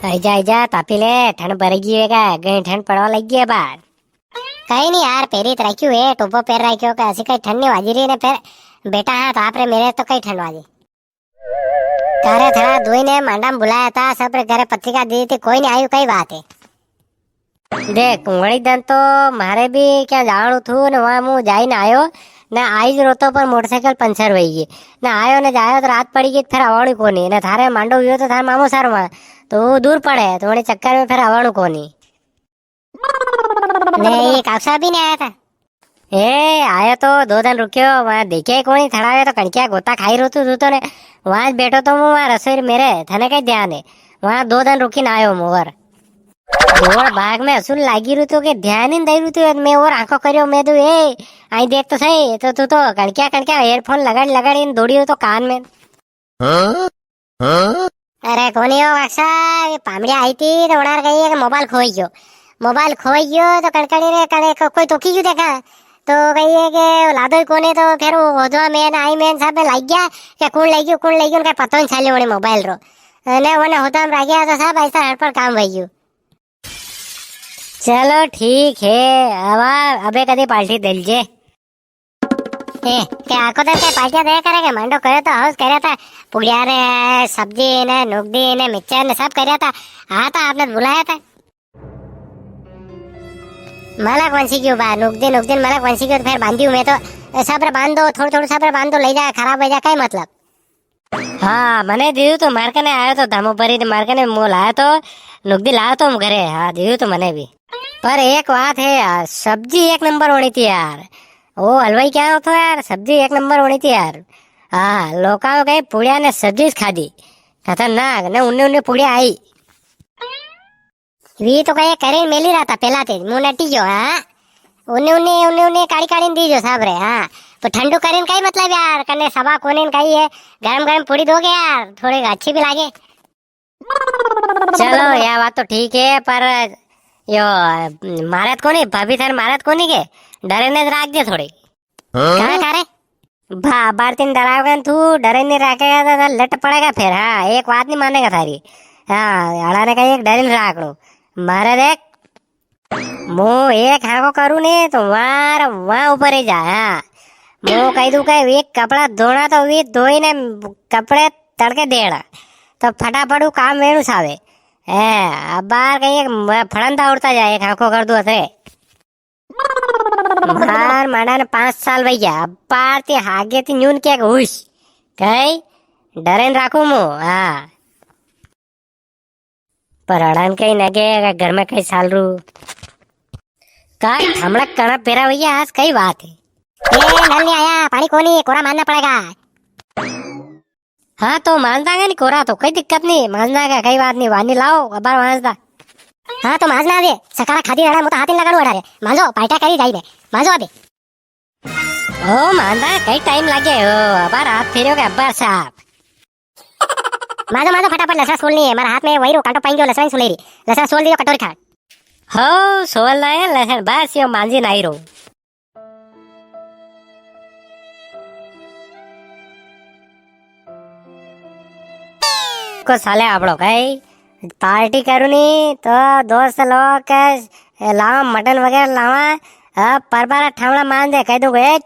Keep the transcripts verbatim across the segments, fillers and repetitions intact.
आइजा, आइजा, तापी ले, ठंड भर गई वेगा, घणी ठंड पड़वा लग गई है बार। कई नी यार, पेरी तो राख्यू है, टोपो पेर राख्यो, के असी कई ठंड नी वाजी री ने, फेर बेटा हाँ, ताप रे मेरे तो कई ठंड वाजी। तारे थारा दोई ने मांडा में बुलाया था, सब रे घरे पत्रिका दी थी, कोई नी आयु, कई बात है? देख, वणी दन तो म्हारे भी क्या जावणू थू ने, वां मु जाई ने आयो ने, आई ज रोतो पर मोटरसाइकिल पंचर हुई गई ने, आयो ने जायो तो रात पड़ी गई, फेर आवणू कोनी ने, थारे मांडो हुयो तो थारे मामो सर वां, तो वो दूर पड़े, तो वणी चक्कर में फेर आवणू कोनी। ने ये काका भी नी आया था? ए, आयो तो दो दन रुक्यो, वां देखे ही कोनी, थड़ावे तो कणकिया गोता खाई रो तू, तू तो ने, वां ज बैठो तो मु वां रसोई मेरे, थने कई ध्यान है, वां दो दन रुकी ने आयो मु और। दौड़ भाग में असुल लागी रू तो के ध्यान ही नी दई रू तो, मैं और आंखों करियो, मैं तो, ए, आई देख तो सही, तो तू तो कणकिया, कणकिया earphone लगाड़ी, लगाड़ी ने दौड़ी रू तो कान में। हाँ? हाँ? अरे कोनी हो काका, ये पामड़ी आई थी तो उनार कही है कि मोबाइल खोई गयो, मोबाइल खोई गयो तो कणकणी रे कणे को, कोई तो की क्यों देखा, तो कही है कि लादो ही कोने, तो फिर वो होदवा में आई में सब में लाग गया कि कौन ले गयो, कौन ले गयो, उनका पता ही नी चाल्यो उन्हें मोबाइल रो। ने उन्हें होदवा में रह गया तो सब ऐसा हड़पड़ काम वही गयो। चलो ठीक है, अब आ-, अबे कदी पार्टी दे लीजे। ए, ते आखो दन ते पार्टियां दे करे के मांडो करे तो हाउस करे था, पुड़िया ने, सब्जी ने, नुकदी ने, मिक्सचर ने सब करे था। हाँ तो आपने बुलाया था। मलक वंशी क्यों बा, नुकदी, नुकदी मलक वंशी क्यों तो फिर बांधी हूँ मैं तो। ए, सब रे बांध दो, थोड़ू थोड़ू सब रे बांध दो, ले जा, खराब हो जा, कई मतलब। हाँ, मने दीदू तो मार कने आयो तो धामो भरी ने मार कने मो लायो तो नुकदी लायो तो हम घरे। हाँ, दीदू तो मने भी। पर एक बात है यार, सब्जी एक नंबर होनी थी यार। ओ हलवाई क्या होतो यार, सब्जी एक नंबर होनी थी यार। हाँ, लोका को कई पुड़िया ने सब्जी ज खादी। खतरनाक, ने उन्ने उन्ने पुड़िया आई। वी तो कई करीन मेली रहा था पेला ते, मुंह नटी गयो, हाँ। उन्ने, उन्ने, उन्ने, उन्ने काढ़ी, काढ़ी ने दीजो सब रे, हाँ। तो ठंडू करीन कई मतलब यार, कने सवा कोने ने कई है, गरम, गरम पूड़ी दोगे यार, थोड़ी अच्छी भी लागे। चलो, या बात तो ठीक है, पर यो, मारत कोनी, भाभी थाने मारत कोनी के? डरे ने राख दे थोड़ी। हाँ? कहाँ का रे? भा, बार तीन डरावेगा न तू, डरे नी राखेगा तो, तो लट पड़ेगा फिर। हाँ, एक बात नी मानेगा थारी। हाँ, अड़ा ने कई एक डरे नी राखणो। मारे देख, मु एक हाको करूँ ने तो वार वां ऊपर ही जा। हाँ, मु कही दूँ के वी कपड़ा धोना तो वी धोई ने कपड़े तड़के देना, तो फटाफट वो काम वेणु सावे। ए, अबार कई एक म-, फड़न था उड़ता जाए, एक हाको कर दूँ अतरे। मार माड़ा ने पाँच साल वई गया, अबार ते हागे ते न्यून के हुश। कई डरे न राखू मु, हाँ। पर अड़ान कई नगे, घर में कई साल रू। का हमड़ा कणा पेरा वई गया, आज कई बात है? ए, नल नी आया, पाणी कोनी, कोरा मारना पड़ेगा। हाँ, तो मांज दांगा नी कोरा तो, कई दिक्कत नी, मांज दांगा, कई बात नी, वानी लाओ, अबार मांज दा। हाँ, तो मांज ना आवे, सकारा खादी रड़ा, मु तो हाथ ही नी लगाड़ू अड़ारे, मांजो, पार्टिया करी जाई ने, मांजो अबे। ओ मांदा, कई टाइम लागे हो, अबार हाथ फेरियो के अबार साफ। मांजो, मांजो, फटाफट लसण सोलनी है, मारा हाथ में वही रो कांटो पाई गयो, लसण सोले री, लसण सोल दियो कटोरी खान। हो, सोलना है लसण, बस यो मांजी नाई रो। को साले आपड़ो कई पार्टी करूँ नी तो दोस्त लोग के लावा मटन वगैरह लावा, अब परबारा ठामड़ा मान दे, कह दूँ, "ए,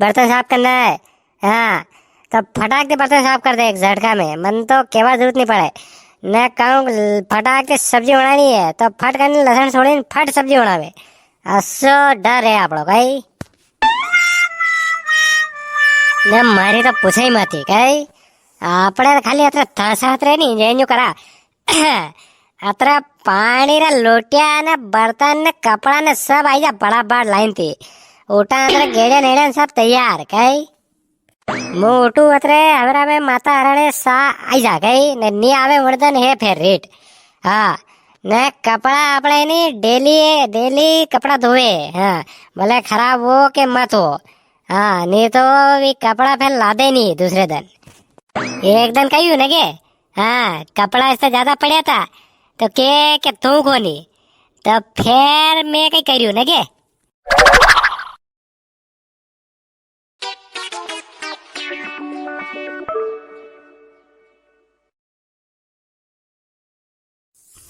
बर्तन साफ करना है।" हाँ, तो फटाक दे बर्तन साफ कर दे एक झटका में, मन तो केवा जरूरत नी पड़े। ने कहूँ फटाक दे सब्जी बनानी है, तो फट करने लसण छोड़ी फट सब्जी बनावे। असो डर है आपड़ो कई। ने मारी तो पूछे ही मती, कई? आपणे तो खाली अतरे था साथ रे नी, जे न्यू करा। अतरा पाणी रा लोटिया ने बर्तन ने कपड़ा ने सब आई जा बड़ा बड़ लाइन थी। उठा अतरे गेड़े नेड़े सब तैयार, कई? मु उठू अतरे हमरा में माता हराणे सा आई जा, कई? ने नी आवे उड़दन है फेर रेट। हाँ, ने कपड़ा आपणे नी डेली, डेली कपड़ा धोवे। हाँ, भले खराब हो के मत हो। हाँ, नी तो वी कपड़ा फेर लादे नी दूसरे दन। एक दन कही ने के, हाँ, कपड़ा इससे ज्यादा पड़ा था, तो के, के तू कोनी, तो फेर मैं कई करियो ने के।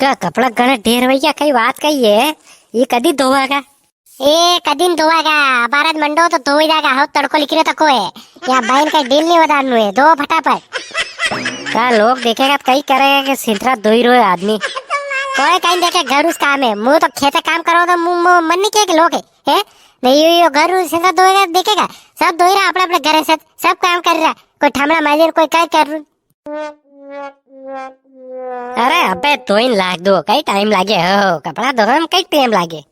का कपड़ा घणा ढेर वई ग्या, कई बात कई है? ये कदी धोवागा? ए, कदी न धोवागा? अबार ज मंडो तो धोई जागा, हो तड़को निकरी रो तको है। या बाइन का डील नी वदारनु है, धो फटाफट। का लोग देखेगा तो कई करेगा कि सिंतरा धोई रो है आदमी। कोई कई देखे, घर उस काम है, मु तो खेते काम करो तो मु, मु, मन नी किया कि लोग है, हैं? नहीं, यो, यो घर उस सिंतरा धोएगा, देखेगा, सब धोई रहा अपने अपने घर से, सब काम कर रहा, कोई ठामड़ा माजी, कोई कई कर रू। अरे अबे धोई न लाग दो, कई टाइम लागे हो, कपड़ा धोवा में कई टाइम लागे।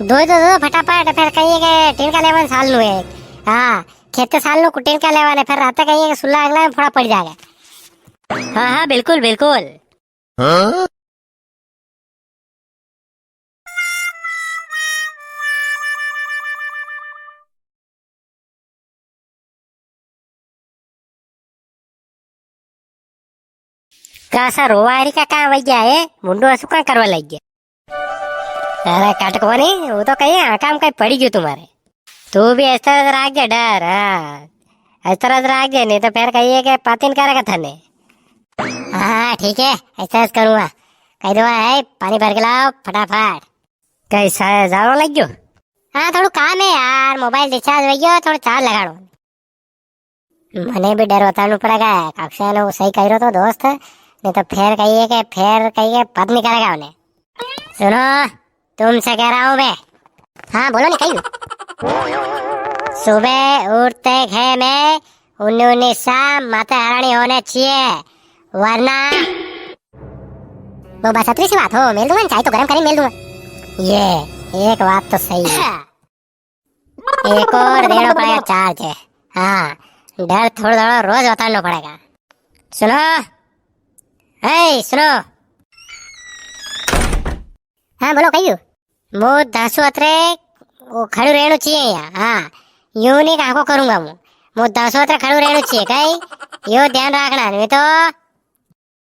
धोई दो, दो फटाफट, फेर कई है के टिनका लेवा ने सालनु है। हाँ, खेते सालनु को टिनका लेवा ने, फेर राते कई है के सुल्ला अगला में फोड़ा पड़ी जागा। हाँ, हाँ, बिल्कुल, बिल्कुल। हाँ? कासा रोवा री का, का वई ग्या है? मुंडो असु का करवा लग ग्या? अरे कट कोनी, वो तो कई आंखा में कई पड़ी ग्यो तुम्हारे। तू भी इस तरह राख दे डर, हाँ। इस तरह राख दे, नी तो फेर कई है के पाती न करेगा थने। हाँ, ठीक है, इस तरह करूँगा। कई दूँगा, "ए, पानी भर के लाओ, फटाफट।" कई सा जावा लग गयो? हाँ, थोड़ू काम है यार, मोबाइल डिस्चार्ज हो गयो, थोड़ू चार्ज लगाड़ो। मने भी डर बतानो पड़ेगा, काकसा ने वो सही कही रहो तो दोस्त, नी तो फेर कई है के, फेर कई है, पद निकालेगा उन्हें। सुनो, तुमसे कह रहा हूँ मैं। हाँ, बोलो नी, कई। सुबह उठते घे में उन्नी उन्नी सा माथे हरानी होने चाहिए, वरना वो बस अतरी सी बात हो, मेल दूंगा, चाय तो गरम करी मेल दूंगा। ये एक बात तो सही है। एक और देनो पड़ेगा चार्ज। हाँ, डर थोड़ा थोड़ा रोज बताना पड़ेगा। सुनो, ए, सुनो। हाँ, बोलो, कहियो। मु दासो अतरे वो खड़ू रहणो चाहिए या। हाँ, यूं नी काको करूंगा मु। मु दासो अतरे खड़ू रहणो चाहिए, कई? यो ध्यान रखना, नी तो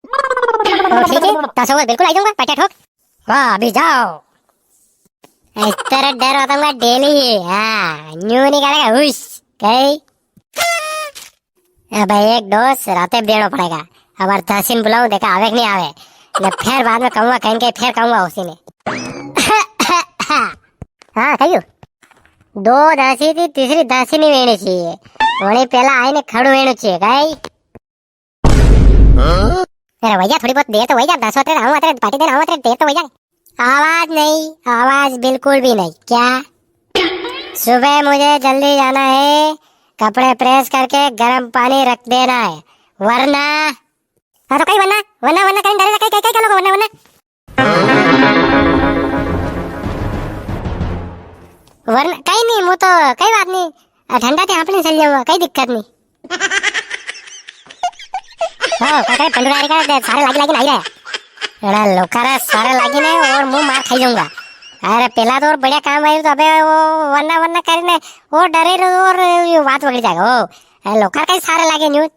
ओ, ठीक है, दस ओवर बिल्कुल आई जाऊंगा, पटिया ठोक। वाह, अभी जाओ। इस तरह डर बताऊंगा डेली, हाँ, न्यू निकालेगा, हुश, कई। अबे एक डोज राते भी देनो पड़ेगा। अबार दासी ने बुलाऊं, देखा आवे कि नी आवे। ने फेर बाद में कहूंगा, कई के फेर कहूंगा उसी ने। हाँ, कहियो। दो दासी थी, तीसरी दासी नी वेणी चाहिए। वणी पेला आई ने खड़ू वेणो चाहिए, कई। अरे भैया, थोड़ी बहुत देर तो वई जा, दस होते आऊं, अतरे पार्टी देना आऊं, अतरे देर तो वई जा। आवाज नहीं, आवाज बिल्कुल भी नहीं। क्या? सुबह मुझे जल्दी जाना है, कपड़े प्रेस करके गर्म पानी रख देना है, वरना। हाँ, तो कई वरना, वरना, वरना कई डरे, कई, कई, कई, कई लोग वरना, वरना। वरना कई नी, मु तो कई बात नी, आ, ठंडा ते आपने चल जाऊंगा, कई दिक्कत नी। ओ, काका, पंडुरारी का दे, सारे लागी लागी नी रहे। एड़ा लोकारा सारे लागी ने और मु मार खाई जाऊंगा। अरे, पेला तो और बढ़िया काम आयो तो अबे वो वरना वरना करने, वो डरे रो और ये बात बगड़ी जाएगा। ओ, अरे, लोकार कई सारे लागे न्यू।